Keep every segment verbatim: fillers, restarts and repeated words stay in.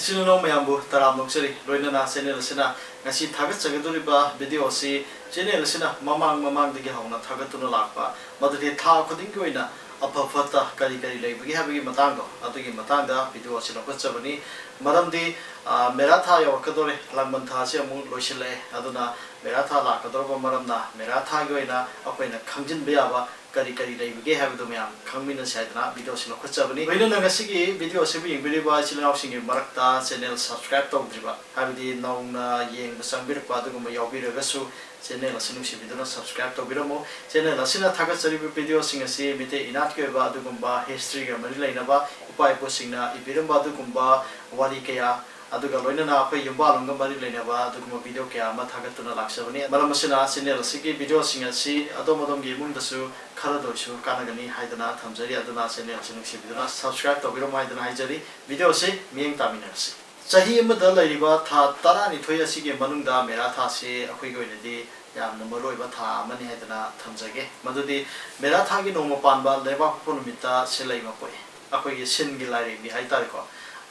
ꯏꯆꯤꯜ ꯏꯅꯥꯎ ꯃꯌꯥꯝꯕꯨ ꯇꯔꯥꯝꯅ ꯑꯣꯛꯆꯔꯤ꯫ ꯂꯣꯏꯅꯅ ꯆꯦꯅꯦꯜ ꯑꯁꯤꯅ ꯉꯁꯤ ꯊꯥꯒꯠꯆꯒꯗꯧꯔꯤꯕ ꯚꯤꯗꯤꯑꯣ ꯑꯁꯤ ꯆꯦꯅꯦꯜ ꯑꯁꯤꯅ ꯃꯃꯥꯡ ꯃꯃꯥꯡꯗꯒꯤ ꯍꯧꯅ ꯊꯥꯒꯠꯇꯨꯅ ꯂꯥꯛꯄ, ꯃꯗꯨꯗꯤ ꯊꯥ ꯈꯨꯗꯤꯡꯒꯤ ꯑꯣꯏꯅ ꯑꯐ ꯐꯠꯇ ꯀꯔꯤ ꯀꯔꯤ ꯂꯩꯕꯒꯦ ꯍꯥꯏꯕꯒꯤ ꯃꯇꯥꯡꯗꯣ, ꯑꯗꯨꯒꯤ ꯃꯇꯥꯡꯗ ꯚꯤꯗꯤꯑꯣ ꯑꯁꯤ ꯂꯧꯈꯠꯆꯕꯅꯤ꯫ ꯃꯔꯝꯗꯤ, ꯑ, ꯃꯦꯔꯥ ꯊꯥ ꯌꯧꯔꯛꯀꯗꯧꯔꯦ, ꯂꯥꯡꯕꯟ ꯊꯥ ꯑꯁꯤ ꯑꯃꯨꯛ ꯂꯣꯏꯁꯤꯜꯂꯛꯑꯦ꯫ ꯑꯗꯨꯅ ꯃꯦꯔꯥ ꯊꯥ ꯂꯥꯛꯀꯗꯧꯔꯕ ꯃꯔꯝꯅ ꯃꯦꯔꯥ ꯊꯥꯒꯤ ꯑꯣꯏꯅ ꯑꯩꯈꯣꯏꯅ ꯈꯪꯖꯤꯟꯕ ꯌꯥꯕ ꯀꯔꯤ ꯀꯔꯤ ꯂꯩꯕꯒꯦ ꯍꯥꯏꯕꯗꯨ ꯃꯌꯥꯝ ꯈꯪꯃꯤꯟꯅꯁꯤ ꯍꯥꯏꯗꯅ ꯚꯤꯗꯤꯑꯣ ꯑꯁꯤ ꯂꯧꯈꯠꯆꯕꯅꯤ꯫ ꯂꯣꯏꯅꯅ ꯉꯁꯤꯒꯤ ꯚꯤꯗꯤꯑꯣ ꯑꯁꯤꯕꯨ ꯌꯦꯡꯕꯤꯔꯤꯕ ꯏꯆꯤꯜ ꯏꯅꯥꯎꯁꯤꯡꯒꯤ ꯃꯔꯛꯇ ꯆꯦꯅꯦꯜ ꯁꯕꯁꯀ꯭ꯔꯥꯏꯕ ꯇꯧꯗ꯭ꯔꯤꯕ, ꯍꯥꯏꯕꯗꯤ ꯅꯧꯅ ꯌꯦꯡꯕ ꯆꯪꯕꯤꯔꯛꯄ ꯑꯗꯨꯒꯨꯝꯕ ꯌꯥꯎꯕꯤꯔꯒꯁꯨ ꯆꯦꯅꯦꯜ ꯑꯁꯤ ꯅꯨꯡꯁꯤꯕꯤꯗꯨꯅ ꯁꯕꯁꯀ꯭ꯔꯥꯏꯕ ꯇꯧꯕꯤꯔꯝꯃꯨ꯫ ꯆꯦꯅꯦꯜ ꯑꯁꯤꯅ ꯊꯥꯒꯠꯆꯔꯤꯕ ꯚꯤꯗꯤꯑꯣꯁꯤꯡ ꯑꯁꯤ ꯃꯤꯇꯩ ꯏꯅꯥꯠꯀꯤ ꯑꯣꯏꯕ ꯑꯗꯨꯒꯨꯝꯕ ꯍꯤꯁꯇ꯭ꯔꯤꯒ ꯃꯔꯤ ꯂꯩꯅꯕ, ꯏꯄꯥ ꯏꯄꯨꯁꯤꯡꯅ ꯏꯕꯤꯔꯝꯕ ꯑꯗꯨꯒꯨꯝꯕ ꯋꯥꯔꯤ ꯀꯌꯥ, ꯑꯗꯨꯒ ꯂꯣꯏꯅꯅ ꯑꯩꯈꯣꯏ ꯌꯨꯝꯕꯥꯜꯂꯣꯟꯒ ꯃꯔꯤ ꯂꯩꯅꯕ ꯑꯗꯨꯒꯨꯝꯕ ꯚꯤꯗꯤꯑꯣ ꯀꯌꯥ ꯑꯃ ꯊꯥꯒꯠꯇꯨꯅ ꯂꯥꯛꯆꯕꯅꯤ꯫ ꯃꯔꯝ ꯑꯁꯤꯅ ꯆꯦꯅꯦꯜ ꯑꯁꯤꯒꯤ ꯚꯤꯗꯤꯑꯣꯁꯤꯡ ꯑꯁꯤ ꯑꯗꯣꯝ ꯑꯗꯣꯝꯒꯤ ꯏꯃꯨꯡꯗꯁꯨ ꯈꯔꯗ ꯑꯣꯏꯁꯨ ꯀꯥꯟꯅꯒꯅꯤ ꯍꯥꯏꯗꯅ ꯊꯝꯖꯔꯤ꯫ ꯑꯗꯨꯅ ꯆꯦꯅꯦꯜ ꯑꯁꯤ ꯅꯨꯡꯁꯤꯕꯤꯗꯨꯅ ꯁꯕꯁꯀ꯭ꯔꯥꯏꯕ ꯇꯧꯕꯤꯔꯝꯃꯨ ꯍꯥꯏꯗꯅ ꯍꯥꯏꯖꯔꯤ꯫ ꯚꯤꯗꯤꯑꯣ ꯑꯁꯤ ꯃꯤꯠꯌꯦꯡ ꯇꯥꯃꯤꯟꯅꯔꯁꯤ꯫ ꯆꯍꯤ ꯑꯃꯗ ꯂꯩꯔꯤꯕ ꯊꯥ ꯇꯔꯥꯅꯤꯊꯣꯏ ꯑꯁꯤꯒꯤ ꯃꯅꯨꯡꯗ ꯃꯦꯔꯥ ꯊꯥ ꯑꯁꯤ ꯑꯩꯈꯣꯏꯒꯤ ꯑꯣꯏꯅꯗꯤ ꯌꯥꯝꯅ ꯃꯔꯨꯑꯣꯏꯕ ꯊꯥ ꯑꯃꯅꯤ ꯍꯥꯏꯗꯅ ꯊꯝꯖꯒꯦ꯫ ꯃꯗꯨꯗꯤ ꯃꯦꯔꯥ ꯊꯥꯒꯤ ꯅꯣꯡꯃ ꯄꯥꯟꯕ ꯂꯩꯕꯥꯛꯄꯣꯛꯄ ꯅꯨꯃꯤꯠꯇ ꯁꯤꯜꯂꯩꯃ ꯄꯣꯛꯏ꯫ ꯑꯩꯈꯣꯏꯒꯤ ꯁꯤꯟꯒꯤ ꯂꯥꯏꯔꯦꯝꯕꯤ ꯍꯥꯏꯇꯥꯔꯦꯀꯣ,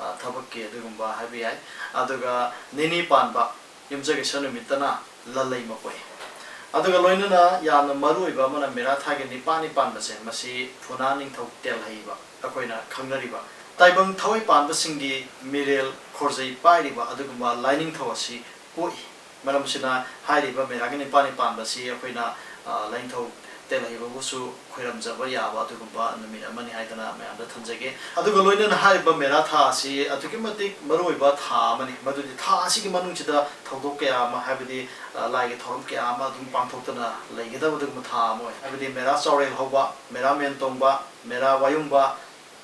ꯑ, ꯊꯕꯛꯀꯤ ꯑꯗꯨꯒꯨꯝꯕ ꯍꯥꯏꯕ ꯌꯥꯏ꯫ ꯑꯗꯨꯒ ꯅꯤꯅꯤ ꯄꯥꯟꯕ ꯌꯨꯝꯖꯀꯩꯁ ꯅꯨꯃꯤꯠꯇꯅ ꯂꯜꯂꯩꯃ ꯄꯣꯛꯏ꯫ ꯑꯗꯨꯒ ꯂꯣꯏꯅꯅ ꯌꯥꯝꯅ ꯃꯔꯨꯑꯣꯏꯕ ꯑꯃꯅ ꯃꯦꯔꯥ ꯊꯥꯒꯤ ꯅꯤꯄꯥꯜꯅꯤ ꯄꯥꯟꯕꯁꯦ, ꯃꯁꯤ ꯐꯨꯅꯥ ꯅꯤꯡꯊꯧ ꯇꯦꯜꯍꯩꯕ, ꯑꯩꯈꯣꯏꯅ ꯈꯪꯅꯔꯤꯕ ꯇꯥꯏꯕꯪ ꯊꯋꯥꯏ ꯄꯥꯟꯕꯁꯤꯡꯒꯤ ꯃꯤꯔꯦꯜ ꯈꯣꯔꯖꯩ ꯄꯥꯏꯔꯤꯕ ꯑꯗꯨꯒꯨꯝꯕ ꯂꯥꯏꯅꯤꯡꯊꯧ ꯑꯁꯤ ꯄꯣꯛꯏ꯫ ꯃꯔꯝ ꯑꯁꯤꯅ ꯍꯥꯏꯔꯤꯕ ꯃꯦꯔꯥꯒꯤ ꯅꯤꯄꯥꯜꯅꯤ ꯄꯥꯟꯕꯁꯤ ꯑꯩꯈꯣꯏꯅ, ꯑ, ꯂꯥꯏꯅꯤꯡꯊꯧ ꯇꯦꯜꯍꯩꯕꯕꯨꯁꯨ ꯈꯣꯏꯔꯝꯖꯕ ꯌꯥꯕ ꯑꯗꯨꯒꯨꯝꯕ ꯅꯨꯃꯤꯠ ꯑꯃꯅꯤ ꯍꯥꯏꯗꯅ ꯃꯌꯥꯝꯗ ꯊꯝꯖꯒꯦ꯫ ꯑꯗꯨꯒ ꯂꯣꯏꯅꯅ ꯍꯥꯏꯔꯤꯕ ꯃꯦꯔꯥ ꯊꯥ ꯑꯁꯤ ꯑꯗꯨꯛꯀꯤ ꯃꯇꯤꯛ ꯃꯔꯨꯑꯣꯏꯕ ꯊꯥ ꯑꯃꯅꯤ꯫ ꯃꯗꯨꯗꯤ ꯊꯥ ꯑꯁꯤꯒꯤ ꯃꯅꯨꯡꯁꯤꯗ ꯊꯧꯗꯣꯛ ꯀꯌꯥ ꯑꯃ, ꯍꯥꯏꯕꯗꯤ, ꯑ, ꯂꯥꯏꯒꯤ ꯊꯧꯔꯝ ꯀꯌꯥ ꯑꯃ ꯑꯗꯨꯝ ꯄꯥꯡꯊꯣꯛꯇꯨꯅ ꯂꯩꯒꯗꯕ ꯑꯗꯨꯒꯨꯝꯕ ꯊꯥ ꯑꯃ ꯑꯣꯏ꯫ ꯍꯥꯏꯕꯗꯤ ꯃꯦꯔꯥ ꯆꯥꯎꯔꯦꯜ ꯍꯧꯕ, ꯃꯦꯔꯥ ꯃꯦꯟ ꯇꯣꯡꯕ, ꯃꯦꯔꯥ ꯋꯥꯌꯨꯡꯕ,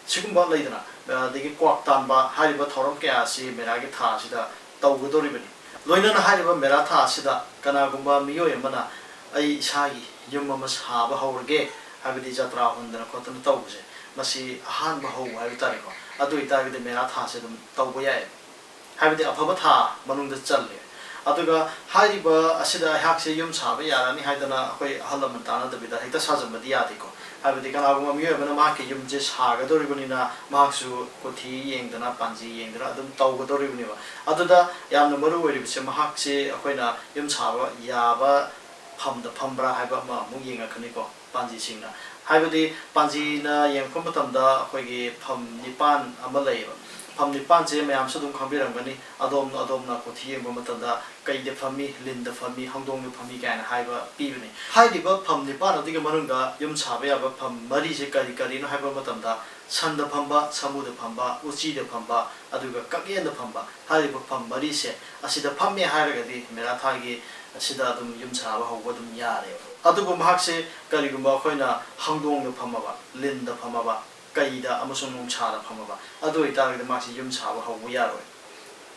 ꯁꯤꯒꯨꯝꯕ ꯂꯩꯗꯅ, ꯑꯗꯒꯤ ꯀ꯭ꯋꯥꯛ ꯇꯥꯟꯕ ꯍꯥꯏꯔꯤꯕ ꯊꯧꯔꯝ ꯀꯌꯥ ꯑꯁꯤ ꯃꯦꯔꯥꯒꯤ ꯊꯥ ꯑꯁꯤꯗ ꯇꯧꯒꯗꯧꯔꯤꯕꯅꯤ꯫ ꯂꯣꯏꯅꯅ ꯍꯥꯏꯔꯤꯕ ꯃꯦꯔꯥ ꯊꯥ ꯑꯁꯤꯗ ꯀꯅꯥꯒꯨꯝꯕ ꯃꯤꯑꯣꯏ ꯑꯃꯅ "ꯑꯩ ꯏꯁꯥꯒꯤ ꯌꯨꯝ ꯑꯃ ꯁꯥꯕ ꯍꯧꯔꯒꯦ", ꯍꯥꯏꯕꯗꯤ ꯖꯇ꯭ꯔꯥ ꯍꯨꯟꯗꯅ ꯈꯣꯠꯇꯅ ꯇꯧꯕꯁꯦ, ꯃꯁꯤ ꯑꯍꯥꯟꯕ ꯍꯧꯕ ꯍꯥꯏꯕ ꯇꯥꯔꯦꯀꯣ꯫ ꯑꯗꯨ ꯑꯣꯏꯇꯥꯔꯒꯗꯤ ꯃꯦꯔꯥ ꯊꯥꯁꯦ ꯑꯗꯨꯝ ꯇꯧꯕ ꯌꯥꯏ꯫ ꯍꯥꯏꯕꯗꯤ ꯑꯐꯕ ꯊꯥ ꯃꯅꯨꯡꯗ ꯆꯜꯂꯦ꯫ ꯑꯗꯨꯒ ꯍꯥꯏꯔꯤꯕ ꯑꯁꯤꯗ ꯑꯩꯍꯥꯛꯁꯦ ꯌꯨꯝ ꯁꯥꯕ ꯌꯥꯔꯅꯤ ꯍꯥꯏꯗꯅ ꯑꯩꯈꯣꯏ ꯑꯍꯜ ꯂꯃꯟ ꯇꯥꯟꯅꯗꯕꯤꯗ ꯍꯦꯛꯇ ꯁꯥꯖꯟꯕꯗꯤ ꯌꯥꯗꯦꯀꯣ꯫ ꯍꯥꯏꯕꯗꯤ ꯀꯅꯥꯒꯨꯝꯕ ꯃꯤꯑꯣꯏ ꯑꯃꯅ ꯃꯍꯥꯛꯀꯤ ꯌꯨꯝꯁꯦ ꯁꯥꯒꯗꯧꯔꯤꯕꯅꯤꯅ ꯃꯍꯥꯛꯁꯨ ꯀꯨꯊꯤ ꯌꯦꯡꯗꯅ, ꯄꯥꯟꯖꯤ ꯌꯦꯡꯗꯅ ꯑꯗꯨꯝ ꯇꯧꯒꯗꯧꯔꯤꯕꯅꯦꯕ꯫ ꯑꯗꯨꯗ ꯌꯥꯝꯅ ꯃꯔꯨ ꯑꯣꯏꯔꯤꯕꯁꯦ, ꯃꯍꯥꯛꯁꯦ ꯑꯩꯈꯣꯏꯅ ꯌꯨꯝ ꯁꯥꯕ ꯌꯥꯕ ꯐꯝꯗ ꯐꯝꯕ꯭ꯔꯥ ꯍꯥꯏꯕ ꯑꯃ ꯑꯃꯨꯛ ꯌꯦꯡꯉꯛꯀꯅꯤꯀꯣ, ꯄꯥꯟꯖꯤꯁꯤꯡꯅ꯫ ꯍꯥꯏꯕꯗꯤ ꯄꯥꯟꯖꯤꯅ ꯌꯦꯡꯉꯛꯄ ꯃꯇꯝꯗ ꯑꯩꯈꯣꯏꯒꯤ ꯐꯝ ꯅꯤꯄꯥꯟ ꯑꯃ ꯂꯩꯌꯦꯕ꯫ ꯐꯝ ꯅꯤꯄꯥꯟꯁꯦ ꯃꯌꯥꯝꯁꯨ ꯑꯗꯨꯝ ꯈꯪꯕꯤꯔꯝꯒꯅꯤ, ꯑꯗꯣꯝ ꯑꯗꯣꯝꯅ ꯀꯨꯊꯤ ꯌꯦꯡꯕ ꯃꯇꯝꯗ ꯀꯩꯗ ꯐꯝꯃꯤ, ꯂꯤꯟꯗ ꯐꯝꯃꯤ, ꯍꯧꯗꯣꯡꯗ ꯐꯝꯃꯤ ꯀꯥꯏꯅ ꯍꯥꯏꯕ ꯄꯤꯕꯅꯤ꯫ ꯍꯥꯏꯔꯤꯕ ꯐꯝ ꯅꯤꯄꯥꯟ ꯑꯗꯨꯒꯤ ꯃꯅꯨꯡꯗ ꯌꯨꯝ ꯁꯥꯕ ꯌꯥꯕ ꯐꯝ ꯃꯔꯤꯁꯦ ꯀꯔꯤ ꯀꯔꯤꯅꯣ ꯍꯥꯏꯕ ꯃꯇꯝꯗ, ꯁꯟꯗ ꯐꯝꯕ, ꯁꯥꯃꯨꯗ ꯐꯝꯕ, ꯎꯆꯤꯗ ꯐꯝꯕ, ꯑꯗꯨꯒ ꯀꯛꯌꯦꯟꯗ ꯐꯝꯕ ꯍꯥꯏꯔꯤꯕ ꯐꯝ ꯃꯔꯤꯁꯦ ꯑꯁꯤꯗ ꯐꯝꯃꯦ ꯍꯥꯏꯔꯒꯗꯤ ꯃꯦꯔꯥꯊꯥꯒꯤ ꯑꯁꯤꯗ ꯑꯗꯨꯝ ꯌꯨꯝ ꯁꯥꯕ ꯍꯧꯕ ꯑꯗꯨꯝ ꯌꯥꯔꯦꯕ꯫ ꯑꯗꯨꯕꯨ ꯃꯍꯥꯛꯁꯦ ꯀꯔꯤꯒꯨꯝꯕ ꯑꯩꯈꯣꯏꯅ ꯍꯧꯗꯣꯡꯗ ꯐꯝꯃꯕ, ꯂꯤꯟꯗ ꯐꯝꯃꯕ, ꯀꯩꯗ ꯑꯃꯁꯨꯡ ꯅꯣꯡꯁꯥꯗ ꯐꯝꯃꯕ, ꯑꯗꯨ ꯑꯣꯏꯇꯥꯔꯒꯗꯤ ꯃꯥꯁꯤ ꯌꯨꯝ ꯁꯥꯕ ꯍꯧꯕ ꯌꯥꯔꯣꯏ꯫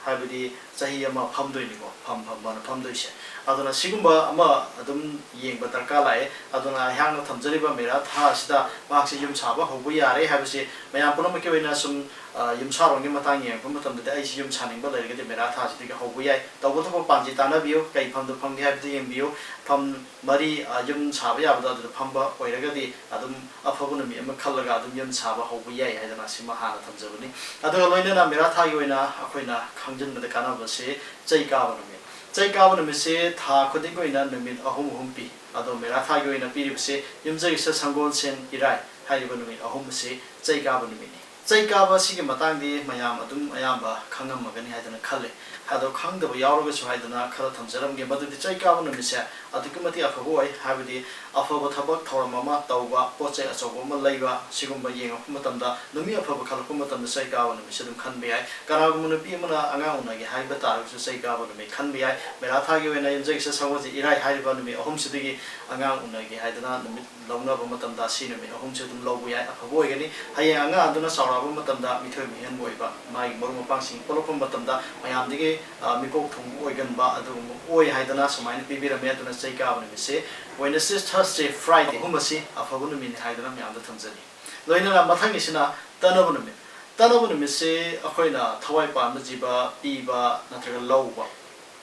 ꯍꯥꯏꯕꯗꯤ ꯆꯍꯤ ꯑꯃ ꯐꯝꯗꯣꯏꯅꯤꯀꯣ, ꯐꯝ ꯐꯝꯕꯅ ꯐꯝꯗꯣꯏꯁꯦ꯫ ꯑꯗꯨꯅ ꯁꯤꯒꯨꯝꯕ ꯑꯃ ꯑꯗꯨꯝ ꯌꯦꯡꯕ ꯗꯔꯀꯥꯔ ꯂꯥꯛꯑꯦ꯫ ꯑꯗꯨꯅ ꯑꯩꯍꯥꯛꯅ ꯊꯝꯖꯔꯤꯕ ꯃꯦꯔꯥ ꯊꯥ ꯑꯁꯤꯗ ꯃꯍꯥꯛꯁꯦ ꯌꯨꯝ ꯁꯥꯕ ꯍꯧꯕ ꯌꯥꯔꯦ ꯍꯥꯏꯕꯁꯦ ꯃꯌꯥꯝ ꯄꯨꯝꯅꯃꯛꯀꯤ ꯑꯣꯏꯅ ꯁꯨꯝ, ꯑ, ꯌꯨꯝꯁꯥꯔꯣꯟꯒꯤ ꯃꯇꯥꯡ ꯌꯦꯡꯉꯛꯄ ꯃꯇꯝꯗꯗꯤ ꯑꯩꯁꯤ ꯌꯨꯝ ꯁꯥꯅꯤꯡꯕ ꯂꯩꯔꯒꯗꯤ ꯃꯦꯔꯥ ꯊꯥꯁꯤꯗꯒꯤ ꯍꯧꯕ ꯌꯥꯏ꯫ ꯇꯧꯕꯇꯕꯨ ꯄꯥꯟꯖꯤ ꯇꯥꯟꯅꯕꯤꯌꯨ, ꯀꯩ ꯐꯝꯗ ꯐꯝꯒꯦ ꯍꯥꯏꯕꯗꯨ ꯌꯦꯡꯕꯤꯌꯨ꯫ ꯐꯝ ꯃꯔꯤ, ꯑ, ꯌꯨꯝ ꯁꯥꯕ ꯌꯥꯕꯗꯣ ꯑꯗꯨꯗ ꯐꯝꯕ ꯑꯣꯏꯔꯒꯗꯤ ꯑꯗꯨꯝ ꯑꯐꯕ ꯅꯨꯃꯤꯠ ꯑꯃ ꯈꯜꯂꯒ ꯑꯗꯨꯝ ꯌꯨꯝ ꯁꯥꯕ ꯍꯧꯕ ꯌꯥꯏ ꯍꯥꯏꯗꯅ ꯁꯤꯃ ꯍꯥꯟꯅ ꯊꯝꯖꯕꯅꯤ꯫ ꯑꯗꯨꯒ ꯂꯣꯏꯅꯅ ꯃꯦꯔꯥ ꯊꯥꯒꯤ ꯑꯣꯏꯅ ꯑꯩꯈꯣꯏꯅ ꯈꯪꯖꯤꯟꯕꯗ ꯀꯥꯟꯅꯕꯁꯦ ꯆꯩ ꯀꯥꯕ ꯅꯨꯃꯤꯠ꯫ ꯆꯩ ꯀꯥꯕ ꯅꯨꯃꯤꯠꯁꯦ ꯊꯥ ꯈꯨꯗꯤꯡꯒꯤ ꯑꯣꯏꯅ ꯅꯨꯃꯤꯠ ꯑꯍꯨꯝ ꯑꯍꯨꯝ ꯄꯤ꯫ ꯑꯗꯣ ꯃꯦꯔꯥ ꯊꯥꯒꯤ ꯑꯣꯏꯅ ꯄꯤꯔꯤꯕꯁꯦ ꯌꯨꯝꯖꯀꯩꯁ ꯁꯪꯒꯣꯜꯁꯦꯟ ꯏꯔꯥꯏ ꯍꯥꯏꯔꯤꯕ ꯅꯨꯃꯤꯠ ꯑꯍꯨꯝ ꯑꯁꯤ ꯆꯩ ꯀꯥꯕ ꯅꯨꯃꯤꯠꯅꯤ꯫ ꯆꯩ ꯀꯥꯕ ꯑꯁꯤꯒꯤ ꯃꯇꯥꯡꯗꯤ ꯃꯌꯥꯝ ꯑꯗꯨꯝ ꯑꯌꯥꯝꯕ ꯈꯪꯉꯝꯃꯒꯅꯤ ꯍꯥꯏꯗꯅ ꯈꯜꯂꯤ꯫ ꯑꯗꯣ ꯈꯪꯗꯕ ꯌꯥꯎꯔꯒꯁꯨ ꯍꯥꯏꯗꯅ ꯈꯔ ꯊꯝꯖꯔꯝꯒꯦ꯫ ꯃꯗꯨꯗꯤ ꯆꯩ ꯀꯥꯕ ꯅꯨꯃꯤꯠꯁꯦ ꯑꯗꯨꯛꯀꯤ ꯃꯇꯤꯛ ꯑꯐꯕ ꯑꯣꯏ꯫ ꯍꯥꯏꯕꯗꯤ ꯑꯐꯕ ꯊꯕꯛ ꯊꯧꯔꯝ ꯑꯃ ꯇꯧꯕ, ꯄꯣꯠ ꯆꯩ ꯑꯆꯧꯕ ꯑꯃ ꯂꯩꯕ, ꯁꯤꯒꯨꯝꯕ ꯌꯦꯡꯉꯛꯄ ꯃꯇꯝꯗ, ꯅꯨꯃꯤꯠ ꯑꯐꯕ ꯈꯜꯂꯛꯄ ꯃꯇꯝꯗ ꯆꯩ ꯀꯥꯕ ꯅꯨꯃꯤꯠꯁꯦ ꯑꯗꯨꯝ ꯈꯟꯕ ꯌꯥꯏ꯫ ꯀꯅꯥꯒꯨꯝꯕ ꯅꯨꯄꯤ ꯑꯃꯅ ꯑꯉꯥꯡ ꯎꯅꯒꯦ ꯍꯥꯏꯕ ꯇꯥꯔꯒꯁꯨ ꯆꯩ ꯀꯥꯕ ꯅꯨꯃꯤꯠ ꯈꯟꯕ ꯌꯥꯏ꯫ ꯃꯦꯔꯥ ꯊꯥꯒꯤ ꯑꯣꯏꯅ ꯌꯨꯝꯖꯀꯩꯁ ꯁꯒꯣꯜꯁꯦꯟ ꯏꯔꯥꯏ ꯍꯥꯏꯔꯤꯕ ꯅꯨꯃꯤꯠ ꯑꯍꯨꯝꯁꯤꯗꯒꯤ ꯑꯉꯥꯡ ꯎꯅꯒꯦ ꯍꯥꯏꯗꯅ ꯅꯨꯃꯤꯠ ꯂꯧꯅꯕ ꯃꯇꯝꯗ ꯁꯤ ꯅꯨꯃꯤꯠ ꯑꯍꯨꯝꯁꯦ ꯑꯗꯨꯝ ꯂꯧꯕ ꯌꯥꯏ, ꯑꯐꯕ ꯑꯣꯏꯒꯅꯤ꯫ ꯍꯌꯦꯡ ꯑꯉꯥꯡ ꯑꯗꯨꯅ ꯆꯥꯎꯔꯛꯑꯕ ꯃꯇꯝꯗ ꯃꯤꯊꯣꯏ ꯃꯤꯍꯦꯟꯕ ꯑꯣꯏꯕ, ꯃꯥꯒꯤ ꯃꯔꯨꯞ ꯃꯄꯥꯡꯁꯤꯡ ꯄꯨꯜꯂꯛꯄ ꯃꯇꯝꯗ ꯃꯌꯥꯝꯗꯒꯤ, ꯑ, ꯃꯤꯀꯣꯛ ꯊꯣꯡꯕ ꯑꯣꯏꯒꯟꯕ ꯑꯗꯨꯒꯨꯝꯕ ꯑꯣꯏ ꯍꯥꯏꯗꯅ ꯁꯨꯃꯥꯏꯅ ꯄꯤꯕꯤꯔꯝꯃꯦ꯫ ꯑꯗꯨꯅ ꯆꯩ ꯀꯥꯕ ꯅꯨꯃꯤꯠꯁꯦ Wednesday, Thursday, Friday ꯑꯍꯨꯝ ꯑꯁꯤ ꯑꯐꯕ ꯅꯨꯃꯤꯠꯅꯤ ꯍꯥꯏꯗꯅ ꯃꯌꯥꯝꯗ ꯊꯝꯖꯅꯤꯡꯉꯤ꯫ ꯂꯣꯏꯅꯅ ꯃꯊꯪꯒꯤꯁꯤꯅ ꯇꯅꯕ ꯅꯨꯃꯤꯠ꯫ ꯇꯅꯕ ꯅꯨꯃꯤꯠꯁꯦ ꯑꯩꯈꯣꯏꯅ ꯊꯋꯥꯏ ꯄꯥꯟꯕ ꯖꯤꯕ ꯄꯤꯕ ꯅꯠꯇ꯭ꯔꯒ ꯂꯧꯕ,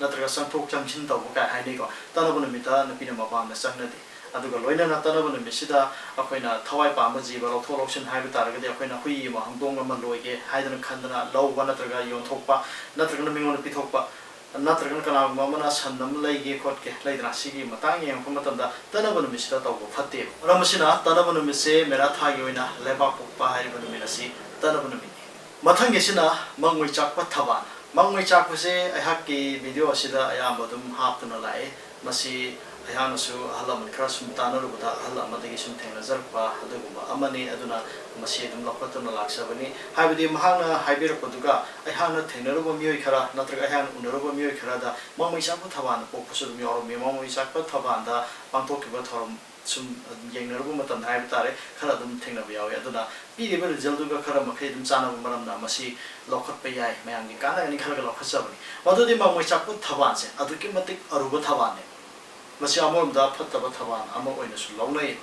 ꯅꯠꯇ꯭ꯔꯒ ꯆꯪꯊꯣꯛ ꯆꯪꯁꯤꯟ ꯇꯧꯕ ꯀꯥꯏ ꯍꯥꯏꯅꯩꯀꯣ꯫ ꯇꯅꯕ ꯅꯨꯃꯤꯠꯇ ꯅꯨꯄꯤꯅ ꯃꯄꯥꯝꯗ ꯆꯪꯅꯗꯦ꯫ ꯑꯗꯨꯒ ꯂꯣꯏꯅꯅ ꯇꯠꯅꯕ ꯅꯨꯃꯤꯠꯁꯤꯗ ꯑꯩꯈꯣꯏꯅ ꯊꯋꯥꯏ ꯄꯥꯟꯕ ꯖꯤꯕ ꯂꯧꯊꯣꯛ ꯂꯧꯁꯤꯟ ꯍꯥꯏꯕ ꯇꯥꯔꯒꯗꯤ, ꯑꯩꯈꯣꯏꯅ ꯍꯨꯏ ꯑꯃ, ꯍꯧꯗꯣꯡ ꯑꯃ ꯂꯣꯏꯒꯦ ꯍꯥꯏꯗꯅ ꯈꯟꯗꯅ ꯂꯧꯕ ꯅꯠꯇ꯭ꯔꯒ ꯌꯣꯟꯊꯣꯛꯄ ꯅꯠꯇ꯭ꯔꯒꯅ ꯃꯤꯉꯣꯟꯗ ꯄꯤꯊꯣꯛꯄ, ꯅꯠꯇ꯭ꯔꯒꯅ ꯀꯅꯥꯒꯨꯝꯕ ꯑꯃꯅ ꯁꯟ ꯑꯃ ꯂꯩꯒꯦ ꯈꯣꯠꯀꯦ ꯂꯩꯗꯅ, ꯁꯤꯒꯤ ꯃꯇꯥꯡ ꯌꯦꯡꯉꯛꯄ ꯃꯇꯝꯗ ꯇꯠꯅꯕ ꯅꯨꯃꯤꯠꯁꯤꯗ ꯇꯧꯕ ꯐꯠꯇꯦꯕ꯫ ꯃꯔꯝ ꯑꯁꯤꯅ ꯇꯠꯅꯕ ꯅꯨꯃꯤꯠꯁꯦ ꯃꯦꯔꯥ ꯊꯥꯒꯤ ꯑꯣꯏꯅ ꯂꯩꯕꯥꯛ ꯄꯣꯛꯄ ꯍꯥꯏꯔꯤꯕ ꯅꯨꯃꯤꯠ ꯑꯁꯤ ꯇꯠꯅꯕ ꯅꯨꯃꯤꯠꯅꯤ꯫ ꯃꯊꯪꯒꯤꯁꯤꯅ ꯃꯪꯉꯣꯏ ꯆꯥꯛꯄ ꯊꯕꯥꯟ꯫ ꯃꯪꯉꯣꯏ ꯆꯥꯛꯄꯁꯦ ꯑꯩꯍꯥꯛꯀꯤ ꯚꯤꯗꯤꯑꯣ ꯑꯁꯤꯗ ꯑꯌꯥꯝꯕ ꯑꯗꯨꯝ ꯍꯥꯞꯇꯨꯅ ꯂꯥꯛꯑꯦ꯫ ꯃꯁꯤ ꯑꯩꯍꯥꯛꯅꯁꯨ ꯑꯍꯜ ꯂꯃꯟ ꯈꯔ ꯁꯨꯝ ꯇꯥꯟꯅꯔꯨꯕꯗ ꯑꯍꯜ ꯑꯃꯗꯒꯤ ꯁꯨꯝ ꯊꯦꯡꯅꯖꯔꯛꯄ ꯑꯗꯨꯒꯨꯝꯕ ꯑꯃꯅꯤ꯫ ꯑꯗꯨꯅ ꯃꯁꯤ ꯑꯗꯨꯝ ꯂꯧꯈꯠꯇꯨꯅ ꯂꯥꯛꯆꯕꯅꯤ꯫ ꯍꯥꯏꯕꯗꯤ ꯃꯍꯥꯛꯅ ꯍꯥꯏꯕꯤꯔꯛꯄꯗꯨꯒ ꯑꯩꯍꯥꯛꯅ ꯊꯦꯡꯅꯔꯨꯕ ꯃꯤꯑꯣꯏ ꯈꯔ ꯅꯠꯇ꯭ꯔꯒ ꯑꯩꯍꯥꯛꯅ ꯎꯅꯔꯨꯕ ꯃꯤꯑꯣꯏ ꯈꯔꯗ ꯃꯪꯉꯣꯏ ꯆꯥꯛꯄ ꯊꯕꯥꯟꯗ ꯄꯣꯛꯄꯁꯨ ꯑꯗꯨꯝ ꯌꯥꯎꯔꯝꯃꯤ꯫ ꯃꯪꯉꯣꯏ ꯆꯥꯛꯄ ꯊꯕꯥꯟꯗ ꯄꯥꯡꯊꯣꯛꯈꯤꯕ ꯊꯧꯔꯝ ꯁꯨꯝ ꯌꯦꯡꯅꯔꯨꯕ ꯃꯇꯝꯗ ꯍꯥꯏꯕ ꯇꯥꯔꯦ, ꯈꯔ ꯑꯗꯨꯝ ꯊꯦꯡꯅꯕ ꯌꯥꯎꯋꯤ꯫ ꯑꯗꯨꯅ ꯄꯤꯔꯤꯕ ꯔꯤꯖꯜꯗꯨꯒ ꯈꯔ ꯃꯈꯩ ꯑꯗꯨꯝ ꯆꯥꯟꯅꯕ ꯃꯔꯝꯅ ꯃꯁꯤ ꯂꯧꯈꯠꯄ ꯌꯥꯏ, ꯃꯌꯥꯝꯒꯤ ꯀꯥꯟꯅꯒꯅꯤ ꯈꯜꯂꯒ ꯂꯧꯈꯠꯆꯕꯅꯤ꯫ ꯃꯗꯨꯗꯤ ꯃꯪꯉꯣꯏ ꯆꯥꯛꯄ ꯊꯕꯥꯟꯁꯦ ꯑꯗꯨꯛꯀꯤ ꯃꯇꯤꯛ ꯑꯔꯨꯕ ꯊꯕꯥꯟꯅꯦ꯫ ꯃꯁꯤ ꯑꯃꯔꯣꯝꯗ ꯐꯠꯇꯕ ꯊꯕꯥꯟ ꯑꯃ ꯑꯣꯏꯅꯁꯨ ꯂꯧꯅꯩ꯫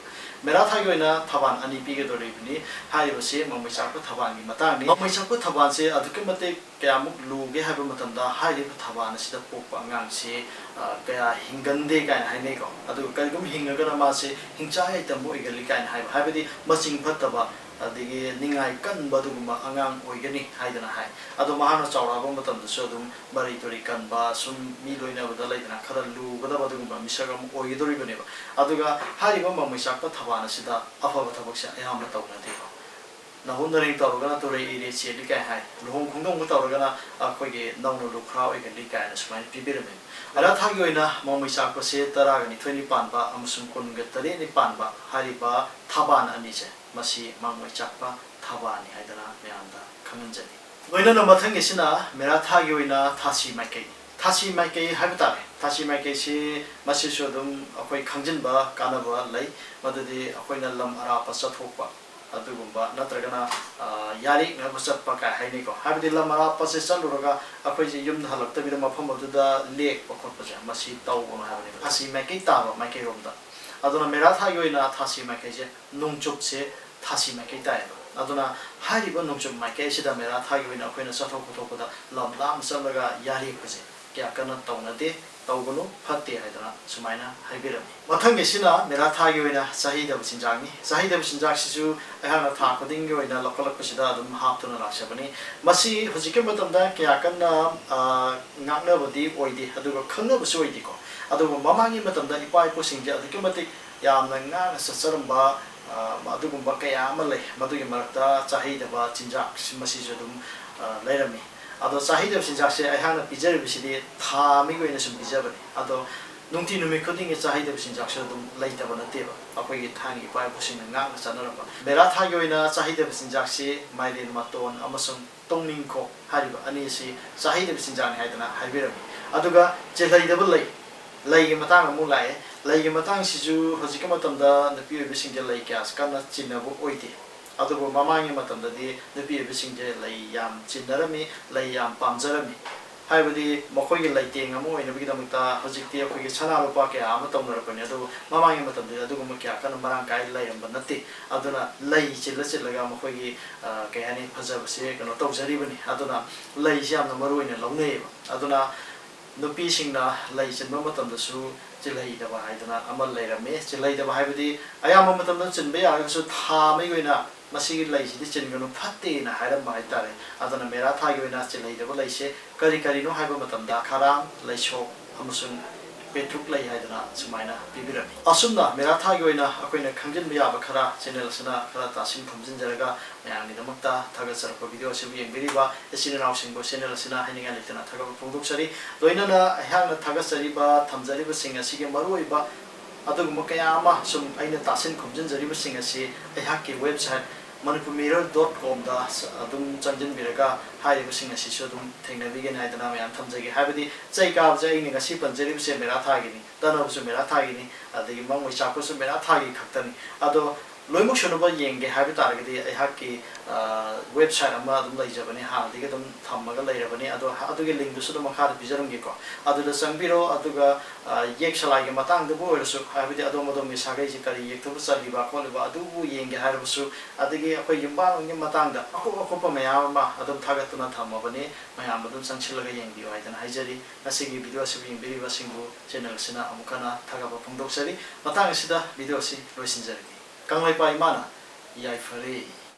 ꯃꯦꯔꯥ ꯊꯥꯒꯤ ꯑꯣꯏꯅ ꯊꯕꯥꯟ ꯑꯅꯤ ꯄꯤꯒꯗꯧꯔꯤꯕꯅꯤ꯫ ꯍꯥꯏꯔꯤꯕꯁꯤ ꯃꯪꯉꯣꯏ ꯆꯥꯛꯄ ꯊꯕꯥꯟꯒꯤ ꯃꯇꯥꯡꯅꯤ꯫ ꯃꯪꯉꯣꯏ ꯆꯥꯛꯄ ꯊꯕꯥꯟꯁꯦ ꯑꯗꯨꯛꯀꯤ ꯃꯇꯤꯛ ꯀꯌꯥꯃꯨꯛ ꯂꯨꯒꯦ ꯍꯥꯏꯕ ꯃꯇꯝꯗ, ꯍꯥꯏꯔꯤꯕ ꯊꯕꯥꯟ ꯑꯁꯤꯗ ꯄꯣꯛꯄ ꯑꯉꯥꯡꯁꯤ, ꯑ, ꯀꯌꯥ ꯍꯤꯡꯒꯟꯗꯦ ꯀꯥꯏꯅ ꯍꯥꯏꯅꯩꯀꯣ꯫ ꯑꯗꯨꯒ ꯀꯔꯤꯒꯨꯝꯕ ꯍꯤꯡꯉꯒꯅ ꯃꯥꯁꯦ ꯍꯤꯡꯆꯥ ꯍꯩꯇꯝꯕ ꯑꯣꯏꯒꯜꯂꯤ ꯀꯥꯏꯅ ꯍꯥꯏꯕ, ꯍꯥꯏꯕꯗꯤ ꯃꯆꯤꯡ ꯐꯠꯇꯕ, ꯑꯗꯒꯤ ꯅꯤꯡꯉꯥꯏ ꯀꯟꯕ ꯑꯗꯨꯒꯨꯝꯕ ꯑꯉꯥꯡ ꯑꯣꯏꯒꯅꯤ ꯍꯥꯏꯗꯅ ꯍꯥꯏ꯫ ꯑꯗꯣ ꯃꯍꯥꯛꯅ ꯆꯥꯎꯔꯛꯑꯕ ꯃꯇꯝꯗꯁꯨ ꯑꯗꯨꯝ ꯃꯔꯩ ꯇꯨꯔꯩ ꯀꯟꯕ, ꯁꯨꯝ ꯃꯤ ꯂꯣꯏꯅꯕꯗ ꯂꯩꯗꯅ ꯈꯔ ꯂꯨꯒꯗꯕ ꯑꯗꯨꯒꯨꯝꯕ ꯃꯤꯁꯛ ꯑꯃ ꯑꯣꯏꯒꯗꯧꯔꯤꯕꯅꯦꯕ꯫ ꯑꯗꯨꯒ ꯍꯥꯏꯔꯤꯕ ꯃꯃꯩ ꯆꯥꯛꯄ ꯊꯕꯥꯟ ꯑꯁꯤꯗ ꯑꯐꯕ ꯊꯕꯛꯁꯦ ꯑꯌꯥꯝꯕ ꯇꯧꯅꯗꯦꯕ꯫ ꯅꯍꯨꯝ ꯅꯔꯦꯡ ꯇꯧꯔꯒꯅ ꯇꯨꯔꯩ ꯏꯔꯦ ꯆꯦꯜꯂꯤ ꯀꯥꯏ ꯍꯥꯏ, ꯂꯨꯍꯣꯡ ꯈꯣꯡꯗꯣꯡꯕ ꯇꯧꯔꯒꯅ ꯑꯩꯈꯣꯏꯒꯤ ꯅꯧꯅ ꯂꯨꯈ꯭ꯔꯥ ꯑꯣꯏꯒꯜꯂꯤ ꯀꯥꯏꯅ ꯁꯨꯃꯥꯏꯅ ꯄꯤꯕꯤꯔꯝꯃꯤ꯫ ꯃꯦꯔꯥ ꯊꯥꯒꯤ ꯑꯣꯏꯅ ꯃꯃꯩ ꯆꯥꯛꯄꯁꯦ ꯇꯔꯥꯒ ꯅꯤꯊꯣꯏꯅꯤ ꯄꯥꯟꯕ ꯑꯃꯁꯨꯡ ꯀꯨꯟꯒ ꯇꯔꯦꯠꯅꯤ ꯄꯥꯟꯕ ꯍꯥꯏꯔꯤꯕ ꯊꯕꯥꯟ ꯑꯅꯤꯁꯦ, ꯃꯁꯤ ꯃꯃꯩ ꯆꯥꯛꯄ ꯊꯕꯥꯟꯅꯤ ꯍꯥꯏꯗꯅ ꯃꯌꯥꯝꯗ ꯈꯪꯍꯟꯖꯔꯤ꯫ ꯂꯣꯏꯅꯅ ꯃꯊꯪꯒꯤꯁꯤꯅ ꯃꯦꯔꯥ ꯊꯥꯒꯤ ꯑꯣꯏꯅ ꯊꯥꯁꯤ ꯃꯥꯏꯀꯩ꯫ ꯊꯥꯁꯤ ꯃꯥꯏꯀꯩ ꯍꯥꯏꯕ ꯇꯥꯔꯦ꯫ ꯊꯥꯁꯤ ꯃꯥꯏꯀꯩꯁꯤ ꯃꯁꯤꯁꯨ ꯑꯗꯨꯝ ꯑꯩꯈꯣꯏ ꯈꯪꯖꯤꯟꯕ ꯀꯥꯟꯅꯕ ꯂꯩ꯫ ꯃꯗꯨꯗꯤ ꯑꯩꯈꯣꯏꯅ ꯂꯝ ꯑꯔꯥꯞꯄ ꯆꯠꯊꯣꯛꯄ ꯑꯗꯨꯒꯨꯝꯕ ꯅꯠꯇ꯭ꯔꯒꯅ, ꯑ, ꯌꯥꯔꯦꯛꯅꯕ ꯆꯠꯄ ꯀꯥꯏ ꯍꯥꯏꯅꯩꯀꯣ꯫ ꯍꯥꯏꯕꯗꯤ ꯂꯝ ꯑꯔꯥꯞꯄꯁꯦ ꯆꯠꯂꯨꯔꯒ ꯑꯩꯈꯣꯏꯁꯦ ꯌꯨꯝꯗ ꯍꯜꯂꯛꯇꯕꯤꯗ ꯃꯐꯝ ꯑꯗꯨꯗ ꯂꯦꯛꯄ ꯈꯣꯠꯄꯁꯦ ꯃꯁꯤ ꯇꯧꯒꯅꯨ ꯍꯥꯏꯕꯅꯦꯕ꯫ ꯊꯥꯁꯤ ꯃꯥꯏꯀꯩ ꯇꯥꯕ ꯃꯥꯏꯀꯩꯔꯣꯝꯗ꯫ ꯑꯗꯨꯅ ꯃꯦꯔꯥ ꯊꯥꯒꯤ ꯑꯣꯏꯅ ꯊꯥꯁꯤ ꯃꯥꯏꯀꯩꯁꯦ ꯅꯣꯡꯆꯨꯞꯁꯦ ꯊꯥꯁꯤ ꯃꯥꯏꯀꯩ ꯇꯥꯏꯌꯦꯕ꯫ ꯑꯗꯨꯅ ꯍꯥꯏꯔꯤꯕ ꯅꯣꯡꯆꯨꯞ ꯃꯥꯏꯀꯩ ꯑꯁꯤꯗ ꯃꯦꯔꯥ ꯊꯥꯒꯤ ꯑꯣꯏꯅ ꯑꯩꯈꯣꯏꯅ ꯆꯠꯊꯣꯛ ꯈꯣꯠꯇꯣꯛꯄꯗ ꯂꯝ ꯂꯥꯞꯅ ꯆꯠꯂꯒ ꯌꯥꯔꯦꯛꯄꯁꯦ ꯀꯌꯥ ꯀꯟꯅ ꯇꯧꯅꯗꯦ, ꯇꯧꯒꯅꯨ, ꯐꯠꯇꯦ ꯍꯥꯏꯗꯅ ꯁꯨꯃꯥꯏꯅ ꯍꯥꯏꯕꯤꯔꯝꯃꯤ꯫ ꯃꯊꯪꯒꯤꯁꯤꯅ ꯃꯦꯔꯥ ꯊꯥꯒꯤ ꯑꯣꯏꯅ ꯆꯥꯍꯩꯗꯕ ꯆꯤꯟꯖꯥꯛꯅꯤ꯫ ꯆꯥꯍꯩꯗꯕ ꯆꯤꯟꯖꯥꯛꯁꯤꯁꯨ ꯑꯩꯍꯥꯛꯅ ꯊꯥ ꯈꯨꯗꯤꯡꯒꯤ ꯑꯣꯏꯅ ꯂꯧꯈꯠꯂꯛꯄꯁꯤꯗ ꯑꯗꯨꯝ ꯍꯥꯞꯇꯨꯅ ꯂꯥꯛꯆꯕꯅꯤ꯫ ꯃꯁꯤ ꯍꯧꯖꯤꯛꯀꯤ ꯃꯇꯝꯗ ꯀꯌꯥ ꯀꯟꯅ, ꯑ, ꯉꯥꯛꯅꯕꯗꯤ ꯑꯣꯏꯗꯦ, ꯑꯗꯨꯒ ꯈꯪꯅꯕꯁꯨ ꯑꯣꯏꯗꯦꯀꯣ꯫ ꯑꯗꯨꯕꯨ ꯃꯃꯥꯡꯒꯤ ꯃꯇꯝꯗ ꯏꯄꯥ ꯏꯄꯨꯁꯤꯡꯁꯦ ꯑꯗꯨꯛꯀꯤ ꯃꯇꯤꯛ ꯌꯥꯝꯅ ꯉꯥꯛꯅ ꯆꯠꯆꯔꯝꯕ, ꯑ, ꯑꯗꯨꯒꯨꯝꯕ ꯀꯌꯥ ꯑꯃ ꯂꯩ꯫ ꯃꯗꯨꯒꯤ ꯃꯔꯛꯇ ꯆꯥꯍꯩꯗꯕ ꯆꯤꯟꯖꯥꯛ ꯃꯁꯤꯁꯨ ꯑꯗꯨꯝ, ꯑ, ꯂꯩꯔꯝꯃꯤ꯫ ꯑꯗꯣ ꯆꯥꯍꯩꯗꯕ ꯆꯤꯟꯖꯥꯛꯁꯦ ꯑꯩꯍꯥꯛꯅ ꯄꯤꯖꯔꯤꯕꯁꯤꯗꯤ ꯊꯥ ꯑꯃꯒꯤ ꯑꯣꯏꯅ ꯁꯨꯝ ꯄꯤꯖꯕꯅꯤ꯫ ꯑꯗꯣ ꯅꯨꯡꯇꯤ ꯅꯨꯃꯤꯠ ꯈꯨꯗꯤꯡꯒꯤ ꯆꯥꯍꯩꯗꯕ ꯆꯤꯟꯖꯥꯛꯁꯨ ꯑꯗꯨꯝ ꯂꯩꯇꯕ ꯅꯠꯇꯦꯕ, ꯑꯩꯈꯣꯏꯒꯤ ꯊꯥꯏꯅꯒꯤ ꯏꯄꯥ ꯏꯄꯨꯁꯤꯡꯅ ꯉꯥꯛꯅ ꯆꯠꯅꯔꯝꯕ꯫ ꯃꯦꯔꯥ ꯊꯥꯒꯤ ꯑꯣꯏꯅ ꯆꯥꯍꯩꯗꯕ ꯆꯤꯟꯖꯥꯛꯁꯤ ꯃꯥꯏꯔꯦꯟ ꯃꯇꯣꯟ ꯑꯃꯁꯨꯡ ꯇꯣꯡꯅꯤꯡꯈꯣꯛ ꯍꯥꯏꯔꯤꯕ ꯑꯅꯤ ꯑꯁꯤ ꯆꯥꯍꯩꯗꯕ ꯆꯤꯟꯖꯥꯛꯅꯤ ꯍꯥꯏꯗꯅ ꯍꯥꯏꯕꯤꯔꯝꯃꯤ꯫ ꯑꯗꯨꯒ ꯆꯤꯜꯍꯩꯗꯕ ꯂꯩ, ꯂꯩꯒꯤ ꯃꯇꯥꯡ ꯑꯃꯨꯛ ꯂꯥꯛꯑꯦ꯫ ꯂꯩꯒꯤ ꯃꯇꯥꯡꯁꯤꯁꯨ ꯍꯧꯖꯤꯛꯀꯤ ꯃꯇꯝꯗ ꯅꯨꯄꯤ ꯑꯣꯏꯕꯤꯁꯤꯡꯁꯦ ꯂꯩ ꯀꯌꯥ ꯀꯟꯅ ꯆꯤꯟꯅꯕ ꯑꯣꯏꯗꯦ꯫ ꯑꯗꯨꯕꯨ ꯃꯃꯥꯡꯒꯤ ꯃꯇꯝꯗꯗꯤ ꯅꯨꯄꯤ ꯑꯣꯏꯕꯤꯁꯤꯡꯁꯦ ꯂꯩ ꯌꯥꯝ ꯆꯤꯟꯅꯔꯝꯃꯤ, ꯂꯩ ꯌꯥꯝ ꯄꯥꯝꯖꯔꯝꯃꯤ꯫ ꯍꯥꯏꯕꯗꯤ ꯃꯈꯣꯏꯒꯤ ꯂꯩꯇꯦꯡ ꯑꯃ ꯑꯣꯏꯅꯕꯒꯤꯗꯃꯛꯇ ꯍꯧꯖꯤꯛꯇꯤ ꯑꯩꯈꯣꯏꯒꯤ ꯁꯅꯥ ꯂꯨꯄꯥ ꯀꯌꯥ ꯑꯃ ꯇꯧꯅꯔꯛꯄꯅꯤ, ꯑꯗꯨꯕꯨ ꯃꯃꯥꯡꯒꯤ ꯃꯇꯝꯗꯗꯤ ꯑꯗꯨꯒꯨꯝꯕ ꯀꯌꯥ ꯀꯟꯅ ꯃꯔꯥꯡ ꯀꯥꯏꯅ ꯂꯩꯔꯝꯕ ꯅꯠꯇꯦ꯫ ꯑꯗꯨꯅ ꯂꯩ ꯆꯤꯜꯂ ꯆꯤꯜꯂꯒ ꯃꯈꯣꯏꯒꯤ, ꯑ, ꯀꯩ ꯍꯥꯏꯅꯤ, ꯐꯖꯕꯁꯦ ꯀꯩꯅꯣ ꯇꯧꯖꯔꯤꯕꯅꯤ꯫ ꯑꯗꯨꯅ ꯂꯩꯁꯤ ꯌꯥꯝꯅ ꯃꯔꯨ ꯑꯣꯏꯅ ꯂꯧꯅꯩꯌꯦꯕ꯫ ꯑꯗꯨꯅ ꯅꯨꯄꯤꯁꯤꯡꯅ ꯂꯩ ꯆꯤꯟꯕ ꯃꯇꯝꯗꯁꯨ ꯆꯤꯜꯍꯩꯗꯕ ꯍꯥꯏꯗꯅ ꯑꯃ ꯂꯩꯔꯝꯃꯤ꯫ ꯆꯤꯜꯍꯩꯗꯕ ꯍꯥꯏꯕꯗꯤ ꯑꯌꯥꯝꯕ ꯃꯇꯝꯗ ꯆꯤꯟꯕ ꯌꯥꯔꯒꯁꯨ ꯊꯥ ꯑꯃꯒꯤ ꯑꯣꯏꯅ ꯃꯁꯤꯒꯤ ꯂꯩꯁꯤꯗꯤ ꯆꯤꯟꯒꯅꯨ, ꯐꯠꯇꯦꯅ ꯍꯥꯏꯔꯝꯕ ꯍꯥꯏꯇꯥꯔꯦ꯫ ꯑꯗꯨꯅ ꯃꯦꯔꯥ ꯊꯥꯒꯤ ꯑꯣꯏꯅ ꯆꯤꯜꯍꯩꯗꯕ ꯂꯩꯁꯦ ꯀꯔꯤ ꯀꯔꯤꯅꯣ ꯍꯥꯏꯕ ꯃꯇꯝꯗ ꯈꯔꯥꯝ, ꯂꯩꯁꯣꯛ ꯑꯃꯁꯨꯡ ꯄꯦꯇ꯭ꯔꯨꯛ ꯂꯩ ꯍꯥꯏꯗꯅ ꯁꯨꯃꯥꯏꯅ ꯄꯤꯕꯤꯔꯝꯃꯤ꯫ ꯑꯁꯨꯝꯅ ꯃꯦꯔꯥ ꯊꯥꯒꯤ ꯑꯣꯏꯅ ꯑꯩꯈꯣꯏꯅ ꯈꯪꯖꯤꯟꯕ ꯌꯥꯕ ꯈꯔ ꯆꯦꯅꯦꯜ ꯑꯁꯤꯅ ꯈꯔ ꯇꯥꯁꯤꯟ ꯈꯣꯝꯖꯤꯟꯖꯔꯒ ꯃꯌꯥꯝꯒꯤꯗꯃꯛꯇ ꯊꯥꯒꯠꯆꯔꯛꯄ ꯚꯤꯗꯤꯑꯣ ꯑꯁꯤꯕꯨ ꯌꯦꯡꯕꯤꯔꯤꯕ ꯏꯆꯤꯟ ꯏꯅꯥꯎꯁꯤꯡꯕꯨ ꯆꯦꯅꯦꯜ ꯑꯁꯤꯅ ꯍꯥꯏꯅꯤꯡꯉꯥꯏ ꯂꯩꯇꯅ ꯊꯥꯒꯠꯄ ꯐꯣꯡꯗꯣꯛꯆꯔꯤ꯫ ꯂꯣꯏꯅꯅ ꯑꯩꯍꯥꯛꯅ ꯊꯥꯒꯠꯆꯔꯤꯕ, ꯊꯝꯖꯔꯤꯕꯁꯤꯡ ꯑꯁꯤꯒꯤ ꯃꯔꯨꯑꯣꯏꯕ ꯑꯗꯨꯒꯨꯝꯕ ꯀꯌꯥ ꯑꯃ ꯁꯨꯝ ꯑꯩꯅ ꯇꯥꯁꯤꯟ ꯈꯣꯝꯖꯤꯟꯖꯔꯤꯕꯁꯤꯡ ꯑꯁꯤ ꯑꯩꯍꯥꯛꯀꯤ ꯋꯦꯕꯁꯥꯏꯠ ꯃꯅꯤꯄꯨꯔ ꯃꯤꯔꯔ ꯗꯣꯠ ꯀꯣꯝꯗ ꯑꯗꯨꯝ ꯆꯪꯁꯤꯟꯕꯤꯔꯒ ꯍꯥꯏꯔꯤꯕꯁꯤꯡ ꯑꯁꯤꯁꯨ ꯑꯗꯨꯝ ꯊꯦꯡꯅꯕꯤꯒꯅꯤ ꯍꯥꯏꯗꯅ ꯃꯌꯥꯝ ꯊꯝꯖꯒꯦ꯫ ꯍꯥꯏꯕꯗꯤ ꯆꯩ ꯀꯥꯕꯁꯦ ꯑꯩꯅ ꯉꯁꯤ ꯄꯟꯖꯔꯤꯕꯁꯦ ꯃꯦꯔꯥ ꯊꯥꯒꯤꯅꯤ, ꯇꯠꯅꯕꯁꯨ ꯃꯦꯔꯥ ꯊꯥꯒꯤꯅꯤ, ꯑꯗꯒꯤ ꯃꯃꯣꯏ ꯆꯥꯛꯄꯁꯨ ꯃꯦꯔꯥ ꯊꯥꯒꯤ ꯈꯛꯇꯅꯤ꯫ ꯑꯗꯣ ꯂꯣꯏꯅꯃꯛ ꯁꯨꯅꯕ ꯌꯦꯡꯒꯦ ꯍꯥꯏꯕ ꯇꯥꯔꯒꯗꯤ ꯑꯩꯍꯥꯛꯀꯤ ꯋꯦꯕꯁꯥꯏꯠ ꯑꯃ ꯑꯗꯨꯝ ꯂꯩꯖꯕꯅꯤ, ꯍꯥꯟꯅꯗꯒꯤ ꯑꯗꯨꯝ ꯊꯝꯃꯒ ꯂꯩꯔꯕꯅꯤ꯫ ꯑꯗꯣ ꯑꯗꯨꯒꯤ ꯂꯤꯡꯗꯨꯁꯨ ꯑꯗꯨꯝ ꯃꯈꯥꯗ ꯄꯤꯖꯔꯝꯒꯦꯀꯣ꯫ ꯑꯗꯨꯗ ꯆꯪꯕꯤꯔꯣ, ꯑꯗꯨꯒ ꯌꯦꯛ ꯁꯂꯥꯏꯒꯤ ꯃꯇꯥꯡꯗꯕꯨ ꯑꯣꯏꯔꯁꯨ, ꯍꯥꯏꯕꯗꯤ ꯑꯗꯣꯝ ꯑꯗꯣꯝꯒꯤ ꯁꯥꯒꯩꯁꯤ ꯀꯔꯤ ꯌꯦꯛꯊꯕ ꯆꯠꯂꯤꯕ ꯈꯣꯠꯂꯤꯕ ꯑꯗꯨꯕꯨ ꯌꯦꯡꯒꯦ ꯍꯥꯏꯔꯕꯁꯨ, ꯑꯗꯒꯤ ꯑꯩꯈꯣꯏ ꯌꯨꯝꯕꯥꯜꯂꯣꯟꯒꯤ ꯃꯇꯥꯡꯗ ꯑꯀꯨꯞ ꯑꯀꯨꯞꯄ ꯃꯌꯥꯝ ꯑꯃ ꯑꯗꯨꯝ ꯊꯥꯒꯠꯇꯨꯅ ꯊꯝꯃꯕꯅꯤ꯫ ꯃꯌꯥꯝ ꯑꯗꯨꯝ ꯆꯪꯁꯤꯜꯂꯒ ꯌꯦꯡꯕꯤꯌꯨ ꯍꯥꯏꯗꯅ ꯍꯥꯏꯖꯔꯤ꯫ ꯉꯁꯤꯒꯤ ꯚꯤꯗꯤꯑꯣ ꯑꯁꯤꯕꯨ ꯌꯦꯡꯕꯤꯔꯤꯕꯁꯤꯡꯕꯨ ꯆꯦꯅꯦꯜ ꯑꯁꯤꯅ ꯑꯃꯨꯛ ꯍꯟꯅ ꯊꯥꯒꯠꯄ ꯐꯣꯡꯗꯣꯛꯆꯔꯤ꯫ ꯃꯇꯥꯡ ꯑꯁꯤꯗ ꯚꯤꯗꯤꯑꯣ ꯑꯁꯤ ꯂꯣꯏꯁꯤꯟꯖꯔꯒꯦ꯫ ꯀꯪꯂꯩꯄꯥꯛ ꯏꯃꯥꯅ ꯌꯥꯏꯐꯔꯦ꯫